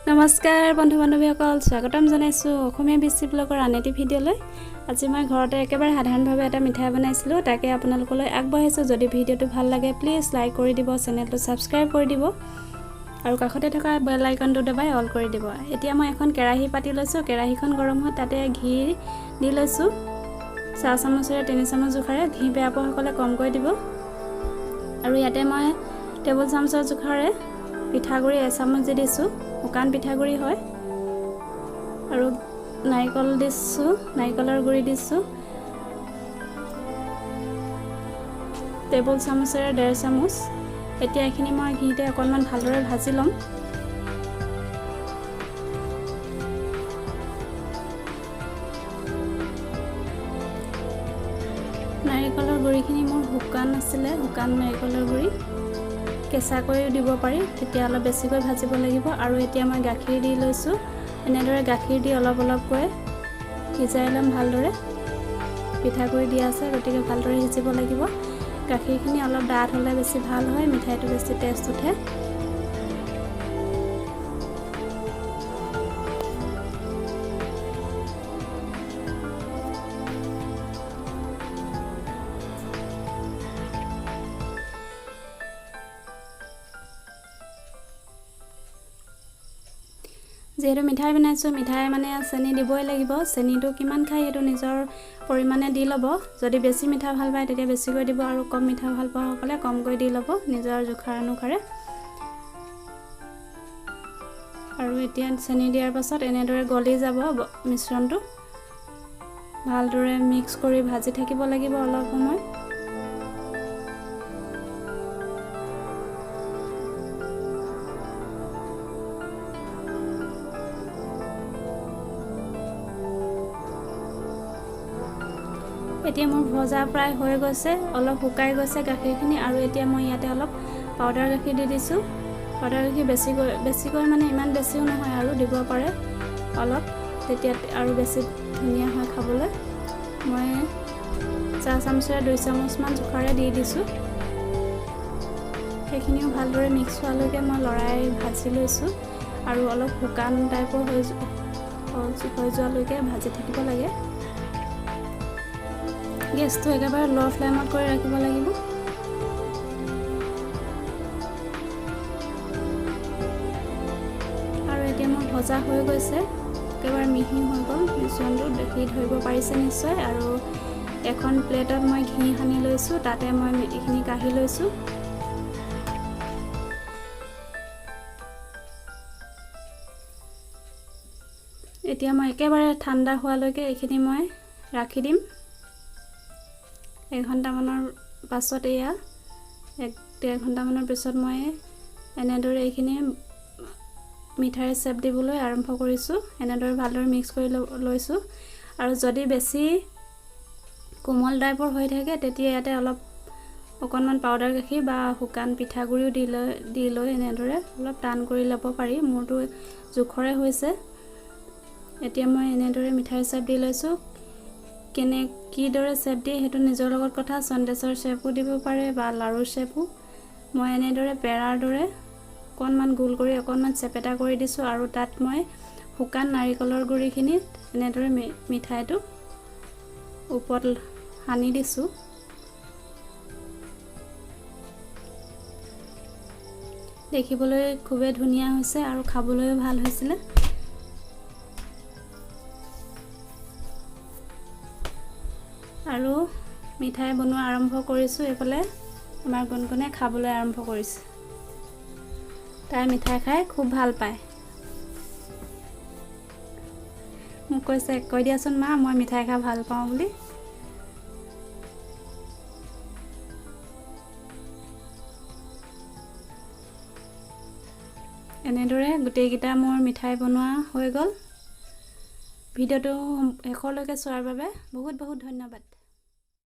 নমস্কাৰ বন্ধু বান্ধৱীসকল, স্বাগতম জনাইছোঁ অসমীয়া বেচি ব্লগৰ আন এটি ভিডিঅ'লৈ। আজি মই ঘৰতে একেবাৰে সাধাৰণভাৱে এটা মিঠাই বনাইছিলোঁ, তাকে আপোনালোকলৈ আগবঢ়াইছোঁ। যদি ভিডিঅ'টো ভাল লাগে, প্লিজ লাইক কৰি দিব, চেনেলটো ছাবস্ক্ৰাইব কৰি দিব আৰু কাষতে থকা বেল আইকনটো দবাই অল কৰি দিব। এতিয়া মই এখন কেৰাহী পাতি লৈছোঁ। কেৰাহীখন গৰম হোৱাত তাতে ঘি দি লৈছোঁ, চাহ চামুচেৰে 3 চামুচ জোখাৰে। ঘি বেয়া পোৱাসকলে কমকৈ দিব। আৰু ইয়াতে মই টেবুল চামুচৰ জোখাৰে পিঠাগুড়ি এচামুচ দি দিছোঁ, শুকান পিঠাগুড়ি হয়। আৰু নাৰিকল দিছোঁ, নাৰিকলৰ গুড়ি দিছোঁ টেবুল চামুচেৰে ডেৰ চামুচ। এতিয়া এইখিনি মই ঘিতে অকণমান ভালদৰে ভাজি ল'ম। নাৰিকলৰ গুড়িখিনি মোৰ শুকান আছিলে, শুকান নাৰিকলৰ গুড়ি। কেঁচাকৈও দিব পাৰি, তেতিয়া অলপ বেছিকৈ ভাজিব লাগিব। আৰু এতিয়া মই গাখীৰ দি লৈছোঁ। এনেদৰে গাখীৰ দি অলপ অলপকৈ সিজাই ল'ম ভালদৰে। পিঠাগুড়ি দিয়া আছে, গতিকে ভালদৰে সিজিব লাগিব। গাখীৰখিনি অলপ ডাঠ হ'লে বেছি ভাল হয়, মিঠাইটো বেছি টেষ্ট উঠে। যিহেতু মিঠাই বনাইছোঁ, মিঠাই মানে চেনি দিবই লাগিব। চেনিটো কিমান খায় সেইটো নিজৰ পৰিমাণে দি ল'ব। যদি বেছি মিঠা ভাল পায়, তেতিয়া বেছিকৈ দিব আৰু কম মিঠা ভাল পোৱাসকলে কমকৈ দি ল'ব নিজৰ জোখাৰ অনুসাৰে। আৰু এতিয়া চেনি দিয়াৰ পাছত এনেদৰে গলি যাব মিশ্ৰণটো। ভালদৰে মিক্স কৰি ভাজি থাকিব লাগিব অলপ সময়। এতিয়া মোৰ ভজা প্ৰায় হৈ গৈছে, অলপ শুকাই গৈছে গাখীৰখিনি। আৰু এতিয়া মই ইয়াতে অলপ পাউডাৰ গাখীৰ দি দিছোঁ। পাউডাৰ গাখীৰ বেছিকৈ বেছিকৈ মানে ইমান বেছিও নহয় আৰু, দিব পাৰে অলপ, তেতিয়া আৰু বেছি ধুনীয়া হয় খাবলৈ। মই চাহ চামুচেৰে 2 চামুচমান জোখাৰে দি দিছোঁ। সেইখিনিও ভালদৰে মিক্স হোৱালৈকে মই লৰাই ভাজি লৈছোঁ আৰু অলপ শুকান টাইপৰ হৈ হৈ যোৱালৈকে ভাজি থাকিব লাগে। গেছটো একেবাৰে ল' ফ্লেমত কৰি ৰাখিব লাগিব। আৰু এতিয়া মোৰ ভজা হৈ গৈছে, একেবাৰে মিহি হৈ গ'ল মিশ্ৰণটো, দেখি ধৰিব পাৰিছে নিশ্চয়। আৰু এখন প্লেটত মই ঘি সানি লৈছোঁ, তাতে মই এইখিনি কাঢ়ি লৈছোঁ। এতিয়া মই একেবাৰে ঠাণ্ডা হোৱালৈকে এইখিনি মই ৰাখি দিম। এঘণ্টামানৰ পাছত, এয়া 1-1.5 ঘণ্টামানৰ পিছত মই এনেদৰে এইখিনি মিঠাইৰ চেপ দিবলৈ আৰম্ভ কৰিছোঁ। এনেদৰে ভালদৰে মিক্স কৰি লৈছোঁ। আৰু যদি বেছি কোমল টাইপৰ হৈ থাকে, তেতিয়া ইয়াতে অলপ অকণমান পাউডাৰ গাখীৰ বা শুকান পিঠাগুড়িও দি লৈ এনেদৰে অলপ টান কৰি ল'ব পাৰি। মোৰটো জোখৰে হৈছে। এতিয়া মই এনেদৰে মিঠাইৰ চেপ দি লৈছোঁ। কেনে কিদৰে চেপ দিয়ে সেইটো নিজৰ লগত কথা। সন্দেশৰ চেপো দিব পাৰে বা লাড়ুৰ চেপো। মই এনেদৰে পেৰাৰ দৰে অকণমান গোল কৰি অকণমান চেপেটা কৰি দিছোঁ আৰু তাত মই শুকান নাৰিকলৰ গুড়িখিনি এনেদৰে মিঠাইটো ওপৰত সানি দিছোঁ। দেখিবলৈ খুবেই ধুনীয়া হৈছে আৰু খাবলৈও ভাল হৈছিলে। আৰু মিঠাই বনোৱা আৰম্ভ কৰিছোঁ। এইফালে আমাৰ গুণগুণে খাবলৈ আৰম্ভ কৰিছে। তাই মিঠাই খাই খুব ভাল পায়। মোক কৈছে, "কৈ দিয়াচোন মা, মই মিঠাই খাই ভাল পাওঁ" বুলি। এনেদৰে গোটেইকেইটা মোৰ মিঠাই বনোৱা হৈ গ'ল। ভিডিঅ'টো শেষলৈকে চোৱাৰ বাবে বহুত বহুত ধন্যবাদ।